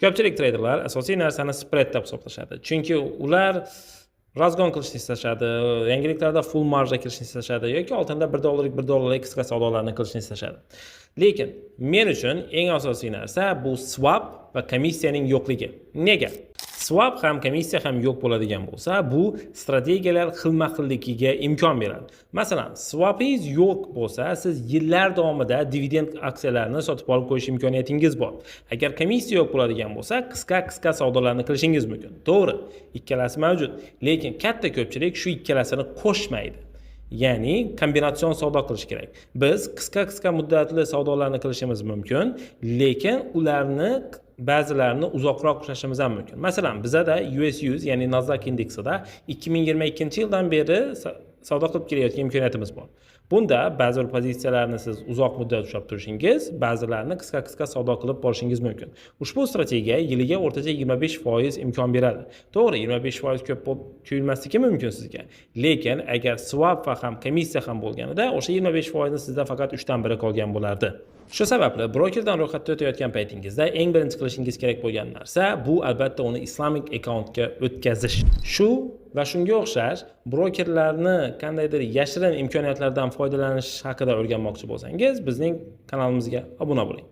Ko'pchilik treyderlar asosiy narsani spread deb hisoblashadi, chunki ular разгон qilishni istashadi, yangiliklarda full marja kirishni istashadi yoki oltinda 1 dollarlik, 1 dollarlik qisqa savdolarni qilishni istashadi. Lekin men uchun eng asosiy narsa bu swap va komissiyaning yo'qligi. Nega? Swap ham, komissiya ham yo'q bo'ladigan bo'lsa, bu strategiyalar xilma xilligiga imkon beradi. Masalan, swapingiz yo'q bo'lsa, siz yillar davomida dividend aksiyalarini sotib olib qo'yish imkoniyatingiz bor. Agar komissiya yo'q bo'ladigan bo'lsa, qisqa qisqa savdolarni qilishingiz mumkin. To'g'ri, ikkalasi mavjud, lekin katta ko'pchilik shu ikkalasini qo'shmaydi, ya'ni kombinatsion savdo qilish kerak. Biz qisqa qisqa muddatli savdolarni qilishimiz mumkin, lekin ularni ba'zilarini uzoqroq ushlashimiz ham mumkin. Masalan, bizada US 100, ya'ni Nasdaq indeksida 2022 yildan beri savdo qilib kelayotgan imkoniyatimiz bor. Bunda ba'zi bir pozitsiyalarni siz uzoq muddat ushlab turishingiz, ba'zilarini qisqa qisqa savdo qilib borishingiz mumkin. Ushbu strategiya yiliga o'rtacha 25% imkon beradi. To'g'ri, 25% ko'p bo'lib tuyulmasligi mumkin sizga, lekin agar swap va ham komissiya ham bo'lganida, o'sha 25%ni sizda faqat uchdan biri qolgan bo'lardi. Shu sababli brokerdan ro'yxatdan o'tayotgan paytingizda eng birinchi qilishingiz kerak bo'lgan narsa bu, albatta, uni Islamic accountga o'tkazish. Shu va shunga o'xshash brokerlarni qandaydir yashirin imkoniyatlardan foydalanish haqida o'rganmoqchi bo'lsangiz, bizning kanalimizga obuna bo'ling.